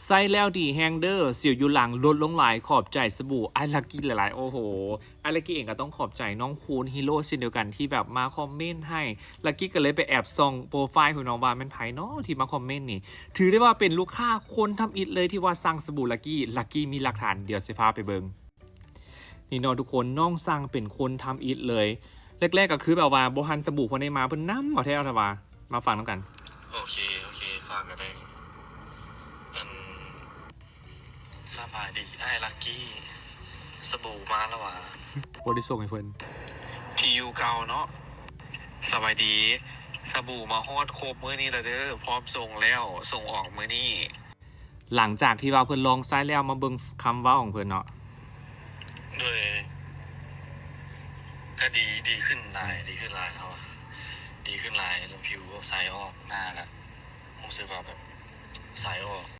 ໃຊ້ແລ້ວດີແຮງເດີ້ ສິວຢູ່ຫຼັງລົດລົງຫຼາຍ ຂອບໃຈສະບູອ້າຍລັກກີ້ຫຼາຍໆ. ໂອ້ໂຫ ອ້າຍລັກກີ້ເອງກໍຕ້ອງຂອບໃຈນ້ອງຄູນ Hero ເຊັ່ນດຽວກັນ ທີ່ແບບມາຄອມເມັນໃຫ້ ລັກກີ້ກໍເລີຍໄປແອບສ່ອງໂປຣໄຟລ໌ເພິ່ນເນາະ ວ່າແມ່ນໃຜເນາະທີ່ມາຄອມເມັນນີ້. ຖືໄດ້ວ່າເປັນລູກຄ້າຄົນທຳອິດເລີຍທີ່ວ່າສັ່ງສະບູລັກກີ້ ລັກກີ້ມີຫຼັກຖານ ດຽວຊິພາໄປເບິ່ງ. ນີ້ເນາະທຸກຄົນ ນ້ອງສັ່ງເປັນຄົນທຳອິດເລີຍ. ແລກໆກໍຄືແບບວ່າບໍ່ທັນສະບູເພິ່ນໄດ້ມາ ເພິ່ນນຳເອົາແທ້ເອົາວ່າ. ມາຟັງນຳກັນ. ໂອເຄ ໂອເຄ ຝາກກໍໄດ້. ອັນ ສະບາຍດີອ້າຍລັກກີ້ ສະບູມາແລ້ວຫວາ? ບໍ່ໄດ້ສົ່ງໃຫ້ເພິ່ນ ທີ່ຢູ່ເກົ່າເນາະ. ສະບາຍດີ ສະບູມາຮອດຄົບມື້ນີ້ລະເດີ້ ພ້ອມສົ່ງແລ້ວ ສົ່ງອອກມື້ນີ້. ຫຼັງຈາກທີ່ວ່າເພິ່ນລອງໃຊ້ແລ້ວ ມາເບິ່ງຄຳເວົ້າຂອງເພິ່ນເນາະ. ໂດຍ ກະດີ ດີຂຶ້ນຫຼາຍ ດີຂຶ້ນຫຼາຍເນາະ ດີຂຶ້ນຫຼາຍ ຜິວໃສອອກ ໜ້າກະຮູ້ສຶກວ່າແບບໃສອອກ.